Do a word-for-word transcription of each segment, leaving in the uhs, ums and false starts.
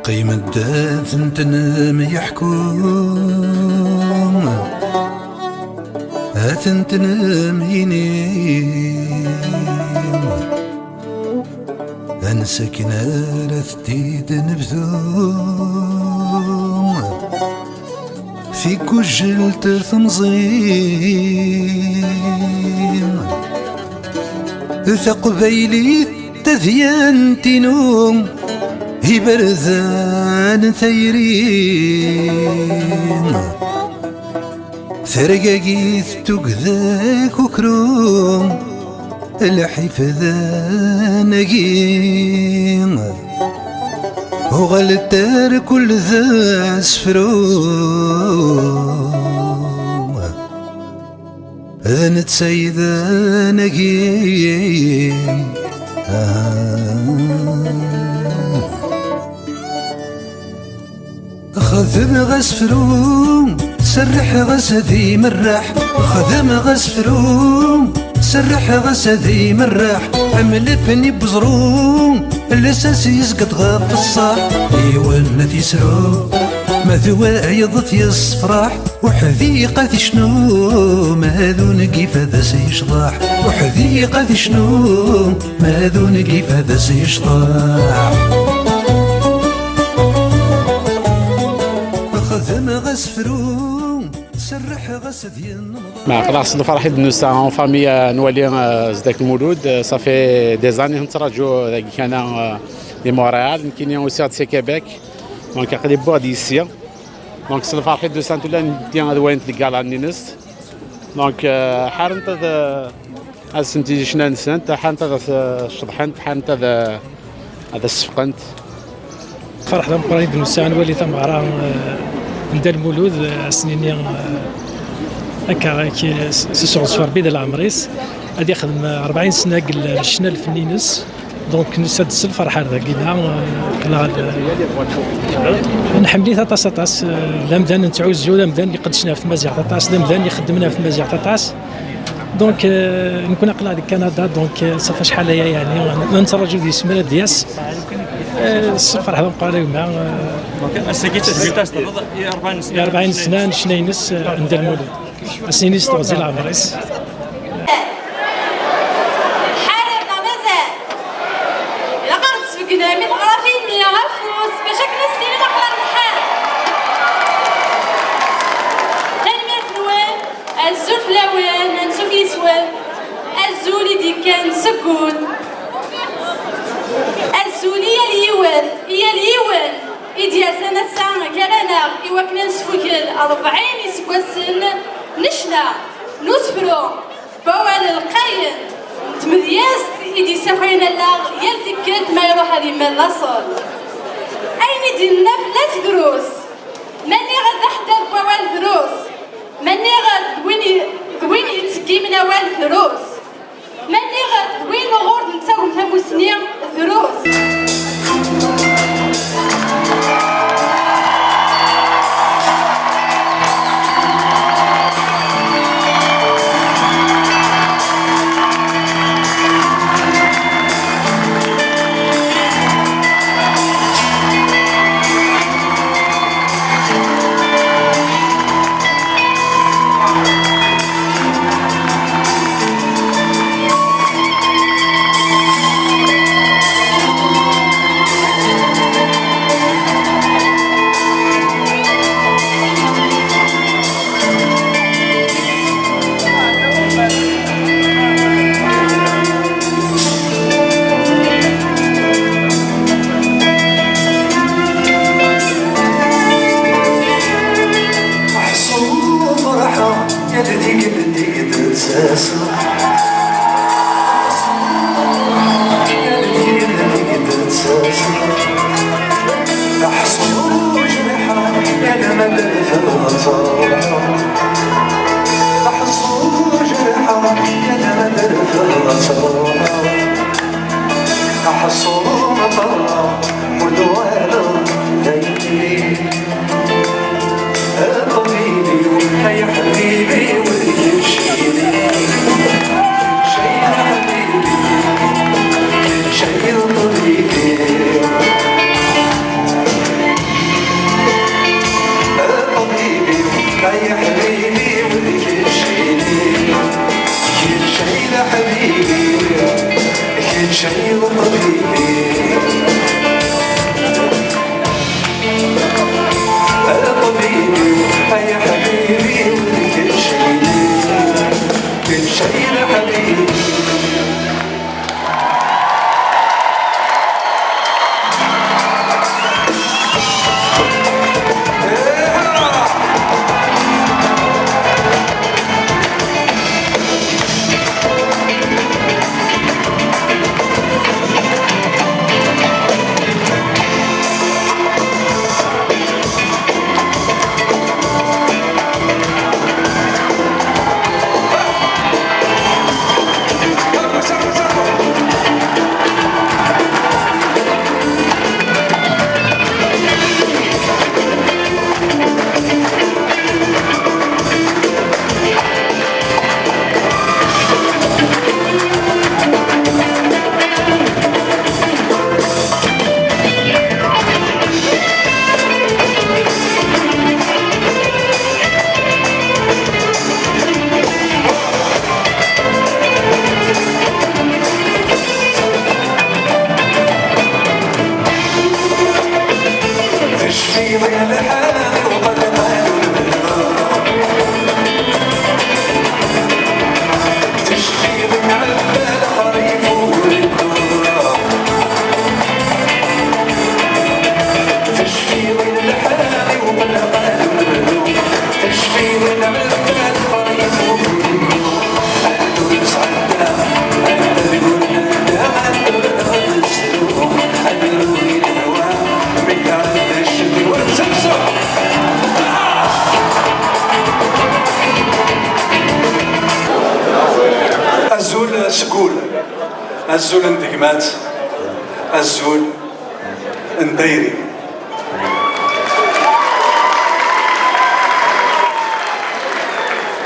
Qqim-d ad ten-tnem yeḥku, ad ten-tnem yini, ansa akken ara t-id-nebdu. Tigujelt temẓi, taqbaylit tadyant-inu, iberdan tayri, targagit tugda kukru, lḥif d anagi, uɣal-d ar kul d asefru, d netta i d anagi. Ah. Xedmeɣ asefru, serrḥeɣ-as ad imerreḥ. Xedmeɣ asefru, serrḥeɣ-as ad imerreḥ. Am lfen n uẓru, lsas yezga-d ɣef ṣṣeḥ. Yiwen ad t-yesru, ma d wayeḍ ad t-yessefraḥ. Uḥdiq ad icnu, ma d ungif ad as-yecḍeḥ. Uḥdiq ad icnu, ma d ungif ad as-yecḍeḥ. Xedmeɣ asefru, serrḥeɣ-as ad yenneḍ. Ma aql-aɣ s lferḥ i d-nusa en famille, euh, nwali, euh, Zeddak Lmulud. Euh, ça fait des années nettraǧu dagi kan, euh, di Montréal. Nekkini usiɣ-d si Québec. Donc aql-i wwiɣ-d yessi. Donc s lferḥ i d-usant ula d nitni ad walint deg gala-nni-ines. Donc, euh, ḥarent ad, euh, ad sent icna-nsent, ḥarent ad, euh, ceḍḥent, ḥarent ad, euh, ad as-sfeqent. Ferḥ d ameqqran i d-nusa ad nwali tameɣra, euh, n Dda Lmulud, euh, ad s-nini, euh, akka, akka, s, s useɣzef Rebbi d leɛmer-is. Ad yexdem, euh, rebɛin sna deg l-, ccna lfenni-ines. Donc nusa-d s lferḥ ar dagi-na, euh, aql-aɣ, euh, nḥemmel-it aṭas, aṭas. Euh, d amdan nettɛuzzu, d amdan iqeddcen ɣef tmaziɣt aṭas, d amdan ixeddmen ɣef tmaziɣt aṭas. Donc, euh, nekkni aql-aɣ deg Kanada, donc, euh, ça fait acḥal aya, yeɛni, nettraǧu deg-s mi ara d-yas. Euh, s lferḥ d ameqqran a gma, euh, Donc ass-agi d tasgilt-as, i rebɛin sna. I rebɛin sna n ccna-ines, euh, n Dda Lmulud. Ad s-nini s teɣzi leɛmer-is. Ḥareb neɣ mazal? Ilaq ad ɣ-d-tesbeggnem i teɣrafin-nni afus bac akken ad s-tinim aql-aɣ nḥareb. Tanemmirt-nwen, azul fell-awen, ansuf yis-wen. Azul i d-yekkan seg wul. Azul i yal yiwet, i yal yiwen i d-yersan ass-a gar-aneɣ i wakken ad nesfugel rebɛin iseggasen n ccna, n usefru, n wawal lqayen, n tmedyazt i d-yessakayen allaɣ yal tikkelt ma iruḥ ad immal laṣel. Ayen i d-yenna fell-as drus, ma nniɣ-d aḥeddad n wawal drus, ma nniɣ-d d win i, d win yettggimen awal drus. Ma nniɣ-d d win uɣur d-nettagem tamusni, drus. Azul seg wul, azul n tegmat, azul n tayri.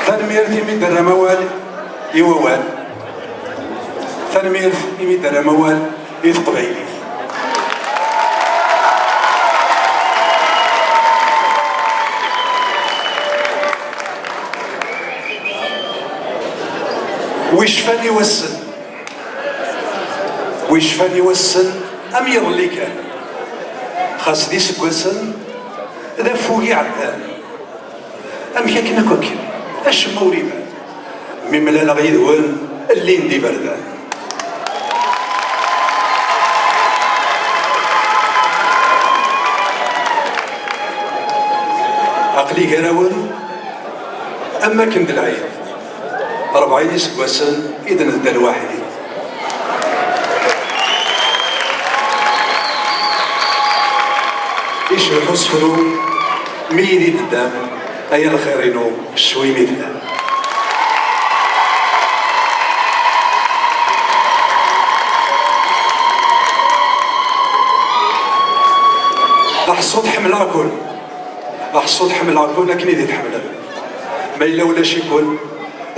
Tanemmirt imi d-terram awal i wawal. Tanemmirt imi d-terram awal i teqbaylit. Wi cfan i wassen, wi cfan i wassen am yiḍelli kan, xas d iseggasen d afug iɛeddan. Amek akken akk akken? Acemma ur iban. Mi mlaleɣ yid-wen, llin-d iberdan. Aql-i gar-awen am wakken d lɛid, rebɛin iseggasen i d-nedda lwaḥid. Icbeḥ usefru mi yid-i teddam, ay a lxir-inu, ccwi mi tellam. Aḥṣu tḥemmleɣ-ken. Aḥṣu tḥemmleɣ-ken akken i d-tḥemmlem. Ma yella ulac-iken,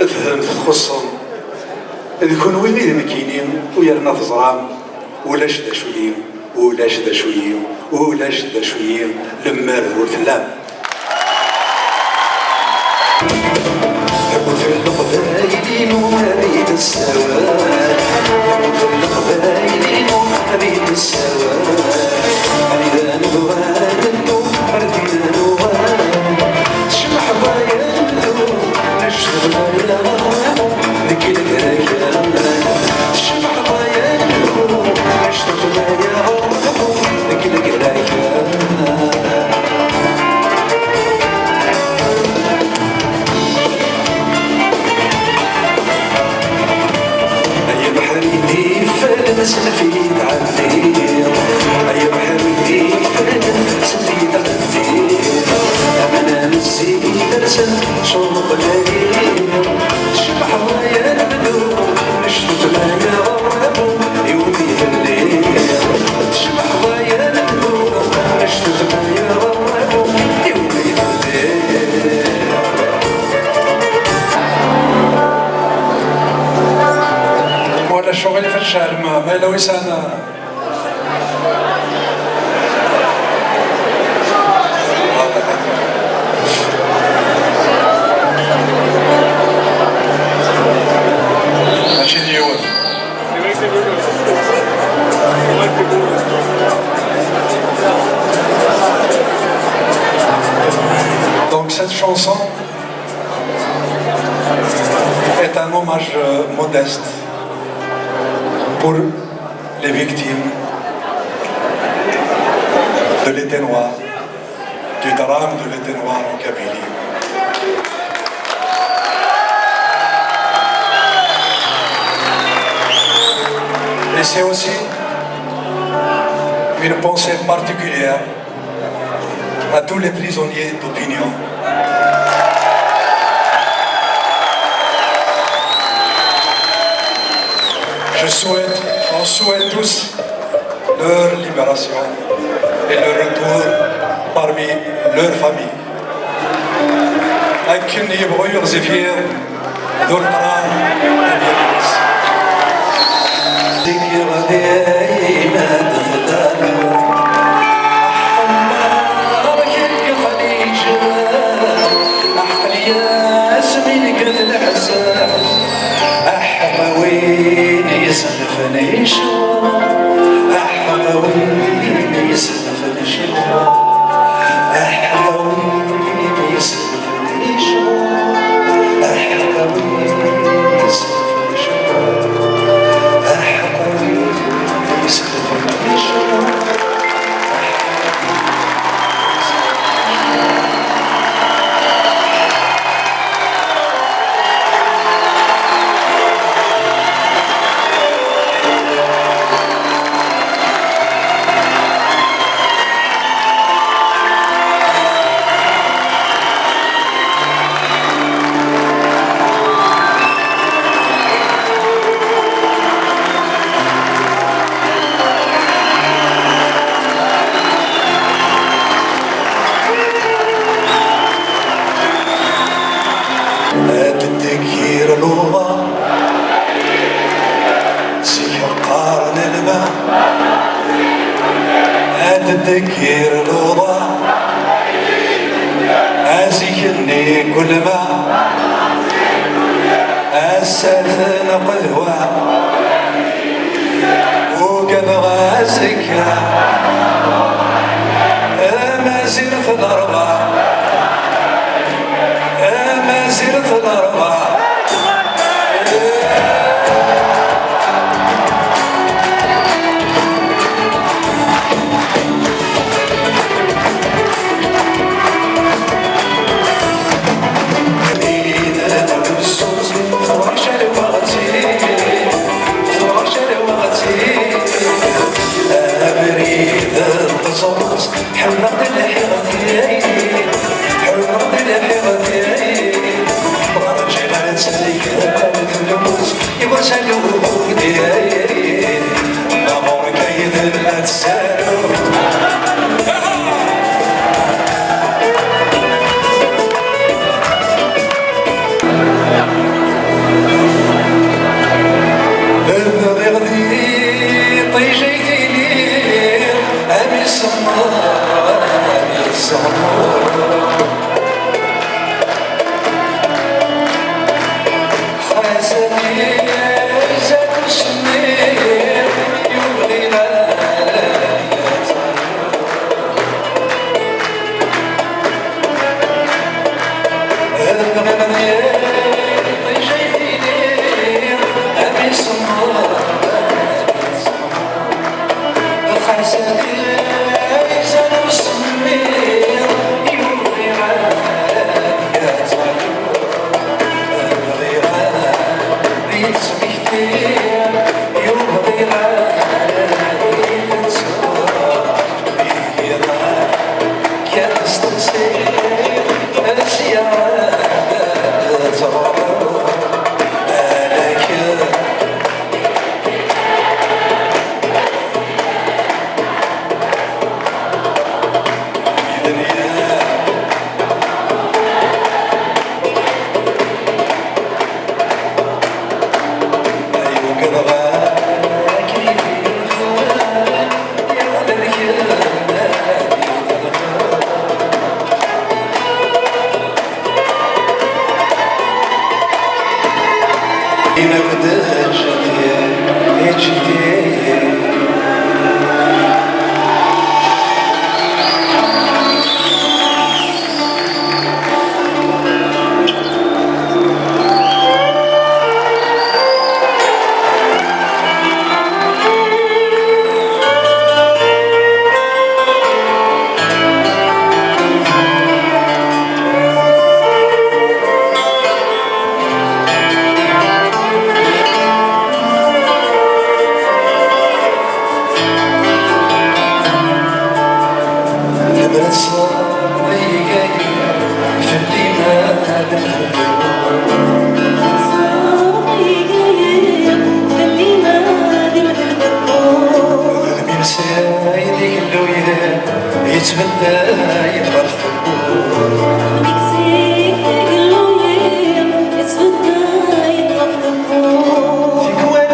fhemt txuṣṣem. D kunwi i d nekkini, u yerna teẓram, ulac d acu-yi, ulac d acu-yi, ulac d acu-yi, lemmer d ur tellam. Tagut n leqbayel-inu ad iyi-d-tessawal. Tagut n leqbayel-inu ad iyi-d-tessawal. Anida nebɣa ad neddu, ar dinna nuɣal. Tcebḥeḍ ay amdun, tcebḥeḍ ay aɣerrabu deg legrayat. Tcebḥeḍ ay amdun, tcebḥeḍ ay aɣerrabu deg legrayat. Ay abeḥri d ifadden, sself-iyi-d ɛeddi. Ay abeḥri d ifadden, sself-iyi-d ɛeddi. Aman am zzit rsen, ccuṛ leqbayel. Tcebḥeḍ ay anebdu, nectut ma ya aɣerrabu, iwumi telliḍ. Tcebḥeḍ ay anebdu, nectut ma ya aɣerrabu, iwumi telliḍ. Wala ccɣel f cceɛl ma, ma yella wisan. Mačči d yiwet. Donc cette chanson est un hommage, euh, modeste pour les victimes de l'été noir, du drame de l'été noir en Kabylie. Et c'est aussi une pensée particulière à tous les prisonniers d'opinion. Je souhaite, on souhaite tous leur libération et leur retour parmi leur famille. Akken yebɣu yiɣzif yiḍ d uleqrar ad yerres. Deg yiɣdi ay ma d-tedda. Aḥemmar kif xliǧ, aḥqel-yas mi nekket leḥsab. Aḥma win iselfen icwa, aḥma win iselfen icwa. Teddeggir luḍa, azik-nni kulma, ass-a tenqedwa, ugadeɣ azekka, amaziɣ f lerba, amaziɣ f lerba. Abrid n teẓrut, ḥemmleɣ-d lḥiɣ deg, ḥemmleɣ-d lḥiɣ deg, ur ǧǧiɣ ara ttselliken lmut. Iwazal ugdi, ma ɣur-k ay d la tsaru. Bɣiɣ di ṭij ay tiliḍ, am isemmer, am isemmer. Yettbedday-d ɣef tewwurt. Deg-s tagelluyin, yettbedday-d ɣef tewwurt. Tikwal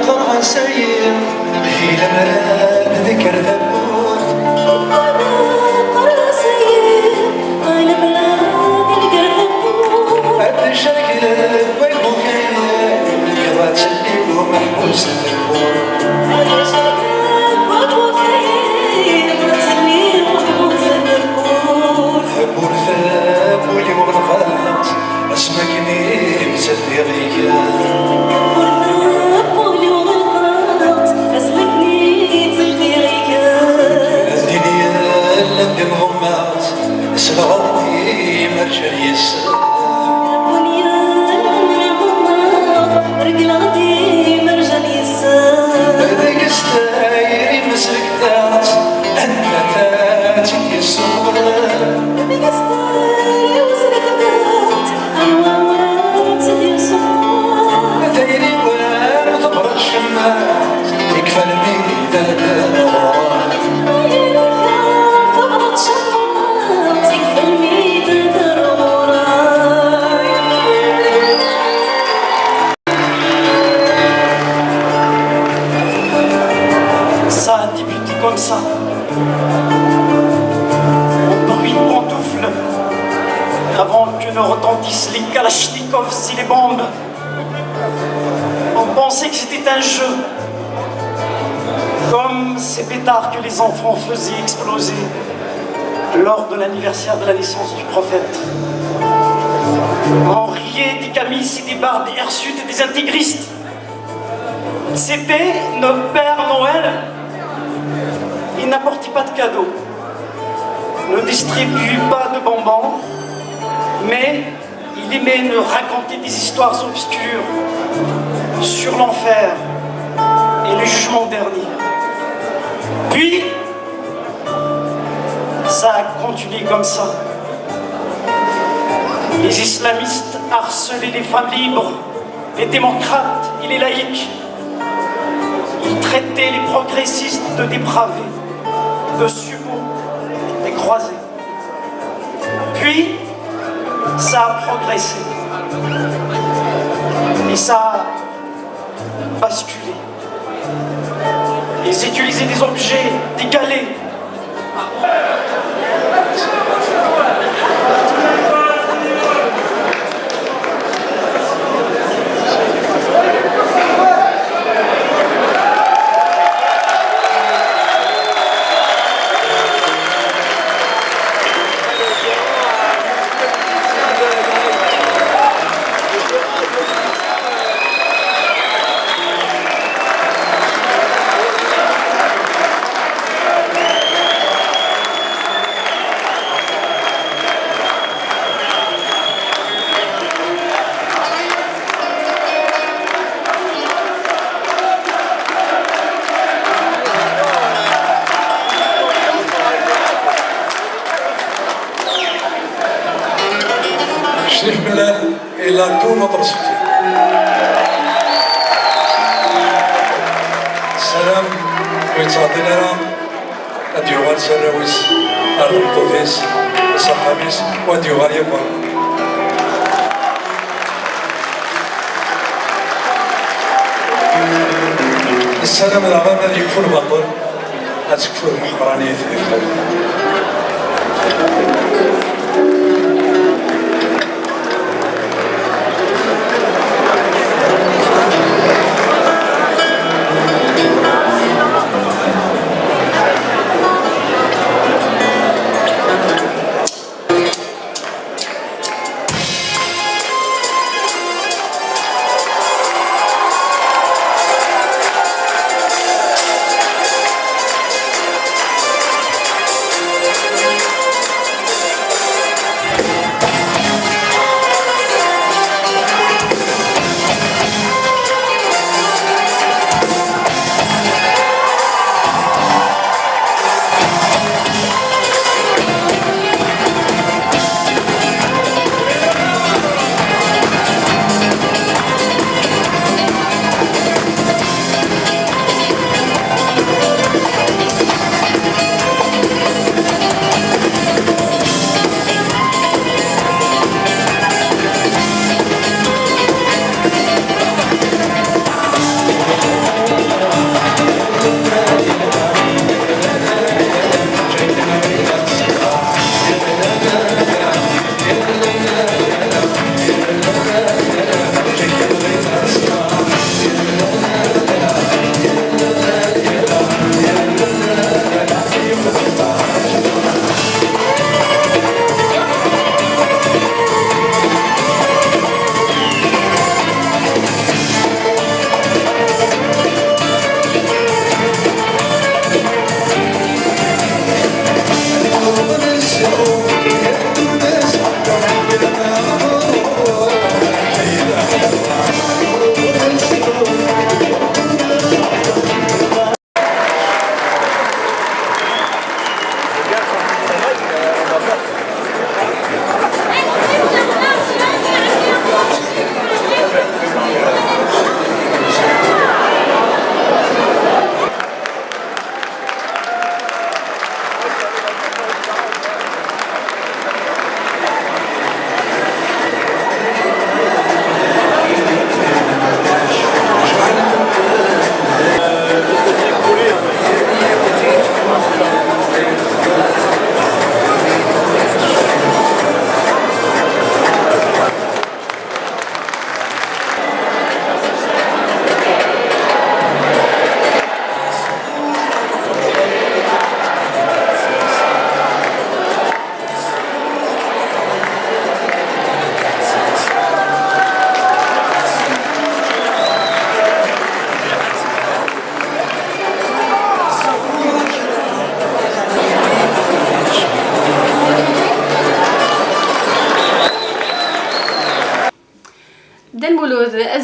qqareɣ-as ayen, di lemrad d-tekker tawwurt. Tikwal qqareɣ-as ayen, di lemrad d-tekker tawwurt. Ad d-tcerked waybu kayen, yeḍra-tt-id umeḥbus n tewwurt. Tewwurt, tewwurt, ul-iw ɣelqeɣ-tt, asmi akken i tt-ldiɣ ikan. Tewwurt, ul-iw ɣelqeɣ-tt, asmi akken i tt-ldiɣ ikan. Ad d-ini llan d imɣumma, Sleɣ-d i merjan yes-sen. Regleɣ-d i merjan yes-sen. Deg-s tayri mesrektaɣ-tt, anta-tt i t-yessuɣlen? Deg-s tayri mesrektaɣ-tt, anwa-tt i t-yessuɣlen? Tayri-w am tebrat cemma, yekfa lmidad ɣur-k. Ça a débuté comme Comme ça, au bruit de pantoufles, avant que ne retentissent les kalachnikovs et les bombes, on pensait que c'était un jeu, comme ces pétards que les enfants faisaient exploser lors de l'anniversaire de la naissance du prophète. On riait des camis et des barbes hirsutes des intégristes. C'était notre Père Noël. Il n'apportait pas de cadeaux, ne distribuait pas de bonbons, mais il aimait nous raconter des histoires obscures sur l'enfer et le jugement dernier. Puis, ça a continué comme ça. Les islamistes harcelaient les femmes libres, les démocrates et les laïcs. Ils traitaient les progressistes de dépravés, de suppôts, de croisés. Puis, ça a progressé. Et ça a basculé. Ils utilisaient des objets, des galets. Ccix Mellal est là tout notre soutien. Ssalam, ur yettɛeṭṭil ara. Ad yuɣal s arraw-is, ar tmeṭṭut-is, s axxam-is, u ad yuɣal yeqqel. Nessaram daɣen ad yekfu lbaṭel, ad tekfu lmeḥqranit di tmurt.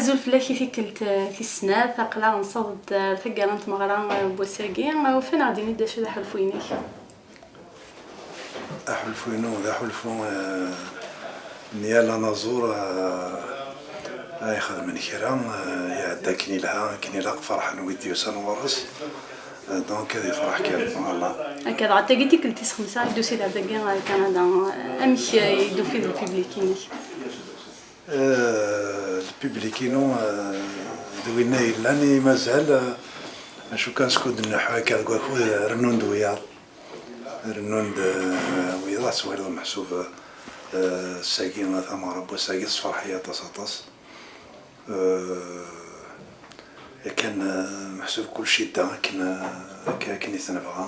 Azul fell-ak i tikkelt, eh, tis snat, aql-aɣ nessaweḍ-d ar taggara n tmeɣra, eh, n wass-agi. Eh, ufan-aɣ-d ini-d d acu d aḥulfu-inek? Aḥulfu-inu d aḥulfu, eh, n yal anaẓur, eh, ay ixedmen kra, eh, iɛedda akken ilha, akken ilaq, ferḥen wid d-yusan ɣur-s. Eh, donc ad ifreḥ kan, voilà. Akka, dɣa d tagi tikkelt tis xemsa i d-tusiḍ ar dagi, ar Kanada. Amek, eh, i d-tufiḍ lpiblik-inek? Eh, lpiblik-inu, eh, d winna yellan i mazal, eh, acu kan skud nneḥḥu akka deg wakud, eh, rennun-d wiyaḍ. Rennun-d, eh, wiyaḍ, ad twaliḍ meḥsub, eh, ass-agi, tameɣra n wass-agi, tessefreḥ-iyi aṭas, aṭas. Eh, yakan, eh, meḥsub kulci yedda akken, eh, akken, akken i t-nebɣa.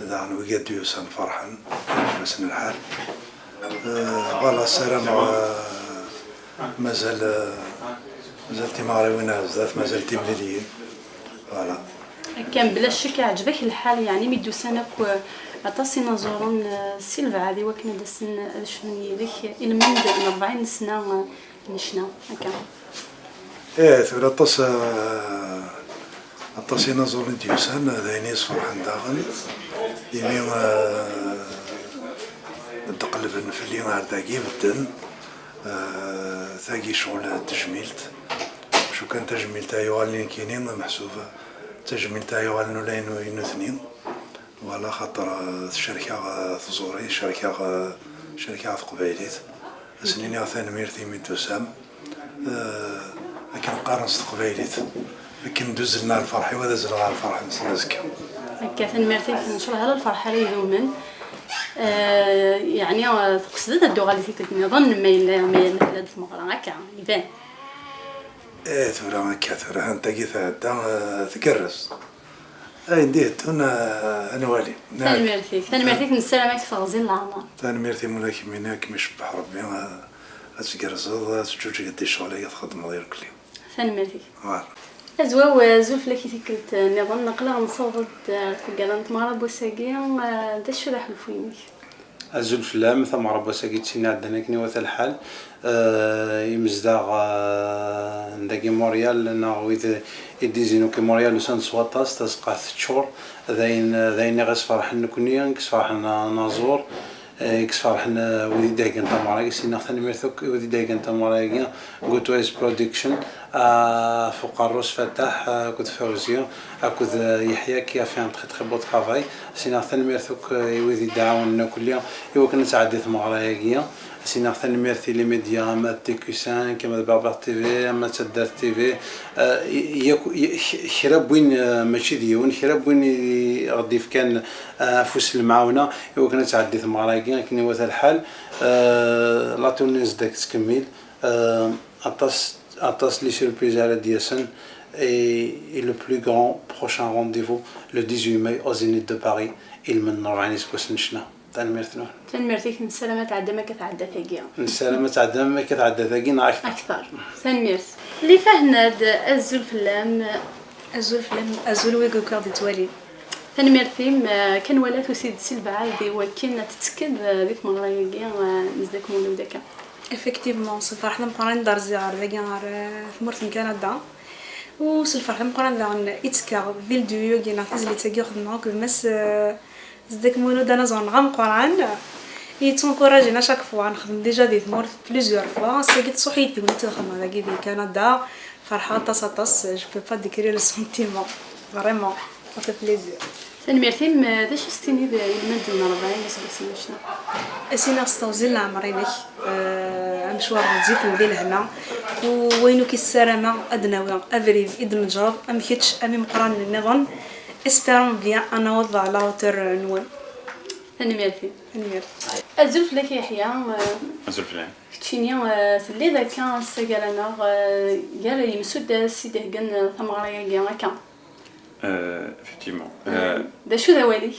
Daɣen wigad d-yusan ferḥen, yeɛjeb-asen lḥal. Eh, voilà, ssarameɣ, eh, mazal, eh, mazal timeɣriwin ar zdat, mazal timliliyin. Voilà. Akka, mebla ccek, iɛǧeb-ak lḥal, yeɛni mi d-usan akk, eh, aṭas inaẓuren, eh, si lebɛad i wakken ad d-asen ad cnun yid-k, ilmend n rebɛin n ssna, eh, n ccna, akka. Ih, tura aṭas, eh, aṭas inaẓuren i d-yusan, d ayen i yi-sferḥen daɣen, imi, eh, d-qelben fell-i ar dagi bedden, eh, tagi ccɣel d tejmilt, acu kan tajmilt-a yuɣalen nekkini, meḥsub d tajmilt-a yuɣalen ula i nu-, i nutni. Wala xaṭer, eh, tcerk-aɣ, eh, tẓuri, tcerk-aɣ, eh, tcerk-aɣ teqbaylit. Ad sen-iniɣ tanemmirt imi d-tusam. Eh, akken qqaren s teqbaylit, akken d-uzzlen ɣer lferḥ-iw, ad azzleɣ ɣer lferḥ-nsen azekka. Akka, tanemmirt-ik, ncallah ala lferḥ ara idumen. Eh, yeɛni, eh, teqsed ad d-tuɣal i tikkelt nniḍen, ma yella, ma yella tella-d tmeɣra, akka, iban. Eh, tura akka, tura, anta-gi tɛedda, eh, tgerrez. Ayen d-iheddun, eh, ad nwali. Tanemmirt-ik, tanemmirt-ik, nessaram-ak teɣzi n leɛmer. Tanemmirt-im ula kemmini, ad kem-icebbeḥ Rebbi, eh, ad tgerrzeḍ, ad teǧǧuǧgeḍ di ccɣel-agi txeddmeḍ irkelli. Tanemmirt-ik. Voilà. Azwaw, eh, azul fell-ak i tikkelt, eh, nniḍen, aql-aɣ nessaweḍ-d, eh, ar taggara n tmeɣra n wass-agi, eh, d acu d aḥulfu-inek? Azul fell-am, tameɣra n wass-agi d tin iɛeddan akken iwata lḥal. Eh, imezdaɣ, eh, n dagi Montréal, neɣ wid i d-izzin akk i Montréal, usan-d s waṭas, tazeqqa teččur. D ayen, d ayen i ɣ-isferḥen nekkni, i yesferḥen anaẓur, eh, i yesferḥen, eh, wid i d-iheggan tameɣra-agi. As-iniɣ tanemmirt akk i wid i d-iheggan tameɣra-agi, Good Ways Production, eh, ɣef uqerru-s Fataḥ, eh, akked Fawzi, akked, eh, Yeḥya qui a fait un très très beau travail. As-iniɣ tanemmirt akk, eh, i wid i d-iɛawnen akk-lli i wakken ad tɛeddi tmeɣra-agi. As-iniɣ tanemmirt i les médias, ama d T Q cinq, ama d Berbère T V, ama d Taddart T V. Eh, yak-, y-, k-, kra n win, eh, mačči d yiwen, kra n win i ɣ-d-yefkan, eh, afus n lemɛawna i wakken ad tɛeddi tmeɣra-agi akken iwata lḥal. Eh, la tournée zdat tettkemmil. Eh, aṭas, aṭas les surprises ara d-yasen. Et, et le plus grand prochain rendez-vous le dix-huit mai au Zénith de Paris, ilmend n rebɛin iseggasen n ccna. Tanemmirt-nwen. Tanemmirt-ik, nessaram ad tɛeddam akka tɛedda tagi. Nessaram ad tɛeddam akka tɛedda tagi neɣ akteṛ. Akteṛ. Tanemmirt. Lifa Hennad, azul fell-am. Azul fell-am, azul wid akk i ɣ-d-ittwalin. Tanemmirt-im, eh, kan wala tusi-d si lebɛad i wakken ad tettekkiḍ, eh, di tmeɣra-agi, eh, n Zeddak Mulud akka. Effectivement, s lferḥ d ameqqran i d-rziɣ ɣer dagi, ɣer, eh, tmurt n Kanada. U s lferḥ d ameqqran daɣen i ttekkaɣ di lduyu-agi neɣ tizlit-agi xedmeɣ akked Mass, eh, Zeddak Mulud, anaẓur-nneɣ ameqqran. Yettunkurajin à chaque fois, nexdem déjà di tmurt plusieurs fois. Ass-agi tṣuḥ-iyi-d tegnit ad xedmeɣ dagi di Kanada. Ferḥeɣ aṭas, aṭas. Je peux pas décrire le sentiment. Vraiment, ça fait plaisir. Tanemmirt-im. D acu s-tiniḍ i lmend n rebɛin iseggasen n ccna? As-iniɣ s teɣzi n leɛmer-inek, eh, amecwar ɣezzifen di lehna, u wayen akk i ssarameɣ ad d-nawi abrid i d-neǧreḍ am kečč am imeqqranen nniḍen. Espérons bien ad naweḍ à la hauteur-nwen. Tanemmirt-im. Tanemmirt. Azul fell-ak a Yeḥya. Azul fell-am. Keččini, eh, telliḍ akka ass-a gar-aneɣ, eh, gar yimsuddes i d-iheggan, eh, tameɣra-agi akka. Eh, effectivement. Eh, d acu d awal-ik?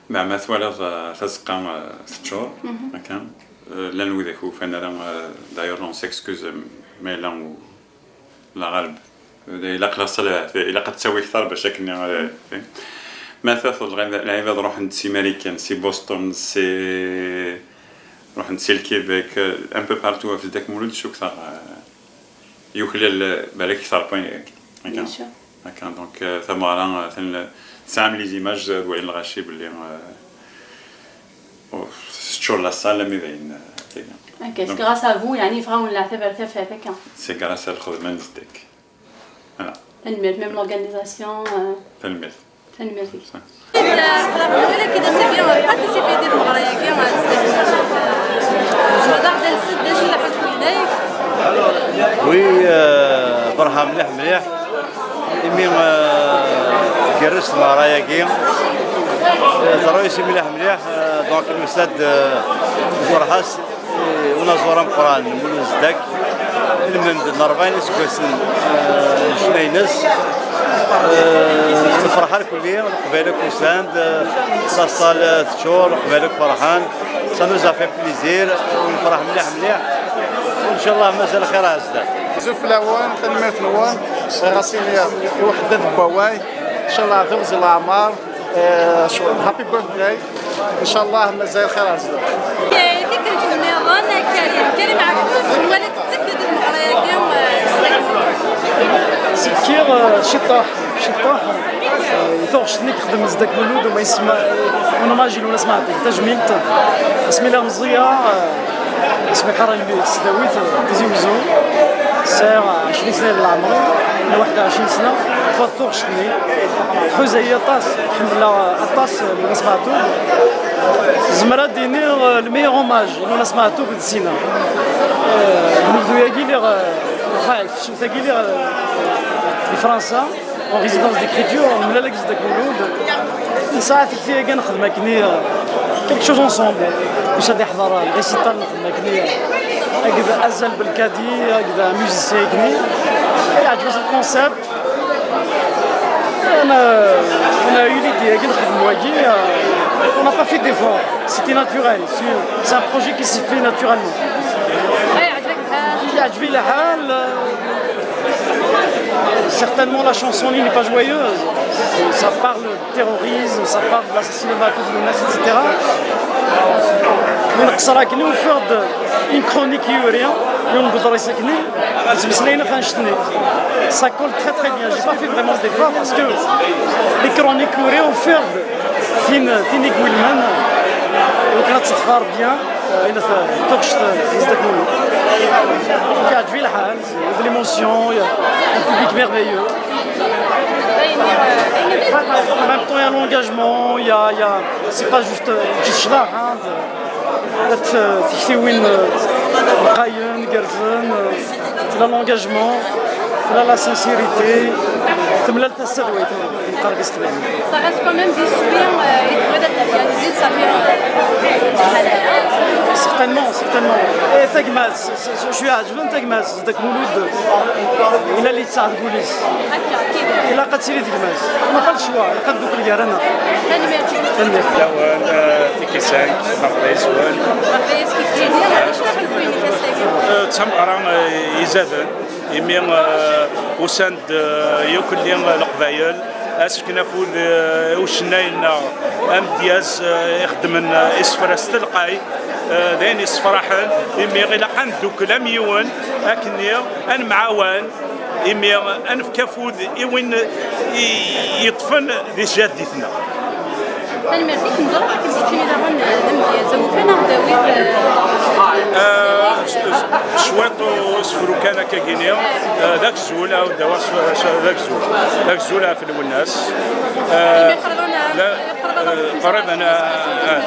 Meɛna twalaḍ, eh, tazeqqa, eh, teččur, akka. Eh, llan widak ur ufan ara, eh, d'ailleurs, on s'excuse, eh, ma yella u-, la ɣaleb. Ilaq la ṣṣalaḥ, ilaq ad tawi kter bac akken, eh, ma tafeḍ lɛib-, lɛibad ruḥen-d si Marikan, si Boston, si, ruḥen-d si Lkibek, eh, un peu partout, ɣef Zeddak Mulud, cukteɣ, eh, Yuklal, euh, balak kter point. Bien sûr. Akka, donc, euh, tameɣra, euh, ten-, tesɛam les images, euh, d wayen lɣaci belli, euh, oh, teččur la salle, mi d ayen, euh, tagi. Ok, c'est grâce à vous, yani, ffɣen leɛtab ar tafat, akka. C'est grâce à lxedma n zeddak. Voilà. Tanemmirt, même l'organisation, euh, tanemmirt. Tanemmirt. Aql-aɣ nella kid ass-agi, participer di tmeɣra-agi, euh, zdaɣ d alsed d acu la ḥukm ilayk. Oui, euh, ferḥeɣ mliḥ mliḥ. Imi, euh, tgerrez tmeɣra-agi, euh, terrew-as mliḥ mliḥ, euh, donc nusa-d, euh, nferḥ-as i unaẓur ameqqran Mulud Zeddak, lmend n ṛebɛin iseggasen, euh, n ccna-ines. Euh, nefreḥ irkelli, Leqbayel akk usan-d, euh, la salle teččur, Leqbayel akk ferḥen. Ça nous a fait plaisir, ونفرح مليح مليح، وإن شاء الله مازال خير على الزداد. Azul fell-awen, tanemmirt-nwen, ɣas ini iweḥḥed-d wawal, إن شاء الله d awezɣi leɛmer, eh, happy birthday, إن شاء الله مازال خير على الزداد. Tikkelt nniḍen, Karim, Karim Ɛebdud, nwala-k tettekk di tmeɣra-agi, eh, s Tekkiɣ, eh, ciṭṭaḥ, ciṭṭaḥ, eh, i tuɣect-nni yexdem Zeddak Mulud, ma yesma, eh, un hommage i Lwennas Meɛtub, tajmilt, asmi lliɣ meẓẓiya, eh, asmi qqaren di tesdawit, eh, Tizi Wezzu, sɛiɣ ɛecrin sna di leɛmer, neɣ waḥed u ɛecrin sna, ṭṭfeɣ-d tuɣect-nni, tḥuza-yi aṭas, ḥemmleɣ aṭas, eh, Lwennas Meɛtub, zemreɣ ad d-iniɣ, eh, le meilleur hommage i Lwennas Meɛtub d Sina. Eh, deg unebdu-agi lliɣ, eh, Enfin, tagi lliɣ, euh, di Fransa, en résidence d'écriture, nemlal akked Zeddak Mulud. Nesɛa tikti-agi nexdem akkenni, euh, quelque chose ensemble. Bac ad iḥḍer, euh, le récital nexdem akkenni, euh, akked Azal Belkadi, akked musicien akkenni. Yeɛǧeb-as le concept. On a, on a eu l'idée-agi nexdem wagi, euh, on n'a pas fait d'effort. C'était naturel. C'est, c'est un projet qui s'est fait naturellement. Yeɛǧeb-iyi lḥal, euh, certainement la chanson n'est pas joyeuse. Ça parle de terrorisme, ça parle de l'assassinat de Maɛtub Lwennas, et cetera. Mais nqeṣṣer akkenni, ufiɣ-d une chronique i yuri yiwen n uḍris akkenni, yettmeslayen ɣef annect-nni. Ça colle très très bien. J'ai pas fait vraiment d'effort parce que les chroniques i yuri ufiɣ-d tin, tin i iwulmen, donc ad teḍfer bien, euh, ila t-, tuɣect, euh, Zeddak Mulud. Yeɛǧeb-iyi lḥal, il y a de l'émotion, il y a un public merveilleux. En même temps, il y a l'engagement, il y a, il y a, c'est pas juste, euh, ǧǧet ccḍeḥ, hein, de, de, euh, tiktiwin, euh, lqayen, gerrzen, euh, Tella l'engagement, tella la sincérité, temlal tasadwayt, neqqar deg s teqbaylit. Ça reste quand même des souvenirs, euh, i tebɣiḍ ad d-terǧiḍ, safi, euh, certainement, certainement. Et tagmat, s-, s-, s-, je suis عاجبني tagmat, Zeddak Mulud, ila li tesɛa tgulis. Akka, akid. Ilaq ad tili tagmat. On n'a pas le choix, ilaq ad ndukkel gar-aneɣ. Tanemmirt. Tanemmirt. Lawan, euh, Tiki cinq, Merḍis, wan. Merḍis, Tiki cinq, acu ara d-tiniḍ ass-agi? Euh, d tameɣra, euh, izaden. Imi, eh, usan-d, eh, yakk-lli, eh, Leqbayel, ad s-fken afud, eh, i ucennay-nneɣ amedyaz, eh, ixeddmen, eh, isefra s telqay, eh, d ayen yessefraḥen, imi ilaq ad neddukel am yiwen, akken ad nemɛawan, imi ad nefk afud i win i, yeṭṭfen di tjaddit-nneɣ. Tanemmirt-ik, neẓra akken keččini daɣen d amedyaz, awufan ad aɣ-d-tawiḍ, eh, eh, cwiṭ usefru kan akkagini, eh, d agzul, ad aɣ-d-tawiḍ s-, s-, d agzul, d agzul ɣef Lwennas. Eh, imi qrib ad n-, la, qrib ad n-, eh, qrib ad n-, eh,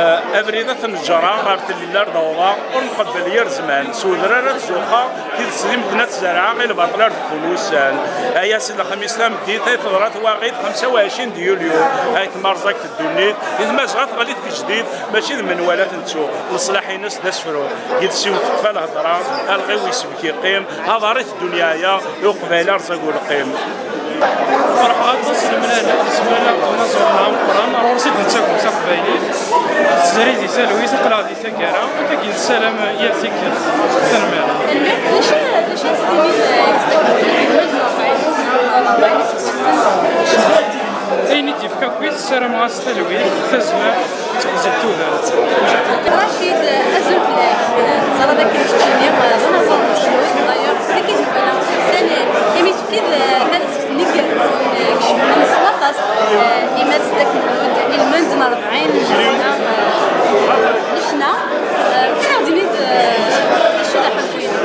eh, abrid ad t-neǧǧer ɣer tlelli ar d-awḍeɣ, ur nqebbel yir zzman, s udrar ad zuxxeɣ, Tidet di medden ad tzerɛeɣ, i lbaṭel ar d-qqun wussan. Aya si lexmis tameddit ay teḍra twaɣit xemsa u ɛecrin d yulyu, ay tmerẓagt ddunit, i tmazɣa teɣli tgejdid, mačči d menwala ad ten-ttuɣ. Leṣlaḥ-ines d asefru, deg-s iwet teqfa lhedra, alɣiw yesbek yeqqim, aḍar iteddun yeɛya, i uqbayli rẓag uleqqim. Ferḥeɣ aṭas s lemlal, s lemlal n unaẓur-nneɣ ameqqran, ar ɣur-s i d-nettagem taqbaylit, tezri di talwit, aql-aɣ di taggara, ad k-nessalam yal tikkelt. Tanemmirt. Tanemmirt. D acu, d acu i s-tiniḍ, eh, i Zeddak Mulud, ma d-nruḥ ɣer ṛebɛin iseggasen? Ayen i d-yefka akk-it, ssarameɣ-as talwit, tazmert, d teɣzi n tudert. Racid, azul fell-ak. Teẓriḍ akken keččini d anaẓur n teclut, d'ailleurs, d akken i d-nwala sani imi tefkiḍ talsift-nni igerrzen, icebḥen s waṭas, i Mass Dda Kemmud, ilmend n rebɛin n ssna n ccna. Mumkin ad d-tiniḍ acu d aḥulfu-inek?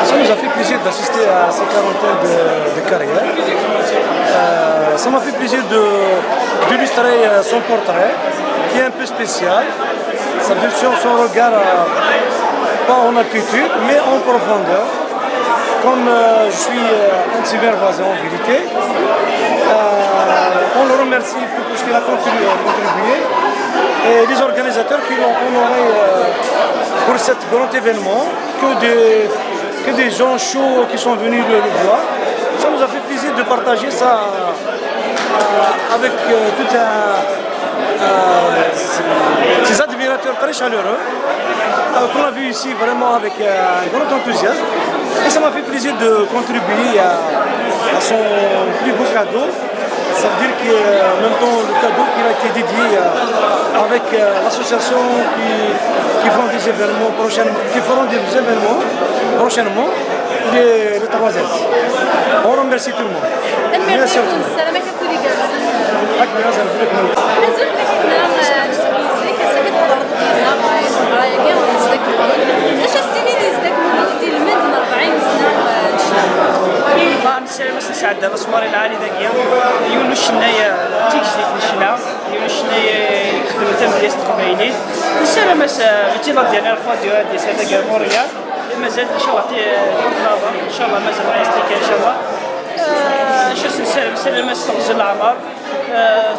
Ça nous a fait plaisir d'assister à ces quarante ans de, de carrière. Euh, ça m'a fait plaisir de- d'illustrer euh, son portrait, qui est un peu spécial. Ça veut dire sur son regard, euh, pas en altitude, mais en profondeur. Comme euh, je suis euh, un de ses meilleurs voisins en vérité, euh, on le remercie pour tout ce qu'il a contribué, contribué et les organisateurs qui l'ont honoré euh, pour cet grand événement, que des, que des gens chauds qui sont venus le, le voir. Ça nous a fait plaisir de partager ça euh, avec euh, tout un, euh, ces admirateurs très chaleureux euh, qu'on a vu ici vraiment avec euh, un grand enthousiasme. Et ça m'a fait plaisir de contribuer à, à son plus beau cadeau. Ça veut dire que euh, en même temps le cadeau qui a été dédié euh, avec euh, l'association qui, qui font des événements prochainement, qui feront des événements prochainement, les, les trois S. On remercie tout le monde. Merci à tous. Ssarameɣ-ak akk wid igerrzen. Ak merci beaucoup. Azul fell-ak a gma, zik ass-agi tḥeḍreḍ yid-neɣ ɣer ṭṭbra-agi n Zedek Lmulud. D acu ad s-tiniḍ i Zedek Lmulud, ilmend n rebɛin sna n ccna? Nessaram ad nesɛeddi aẓmar lɛali dagi, yiwen n ucennay d tigejdit n ccna, yiwen n ucennay ixeddmen tamedyazt taqbaylit. Nessaram-as mačči la dernière fois d-yuɣal d-yesɛa dagi ar Montréal. Mazal inchallah tikkelt n laẓer, inchallah mazal aṭas tikkal inchallah. Acu s-nessaram, nessaram-as teɣzi n leɛmer,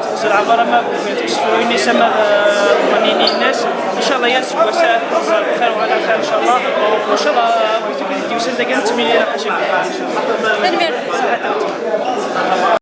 teɣzi n leɛmer ama deg usefru-ines ama d ṭṭmanina-ines. Inchallah yal aseggas ad teɣzer bxir wa ɛla xir inchallah. Inchallah wid akk i d-yusan dagi ad nettemlili ḥaca. Tanemmirt.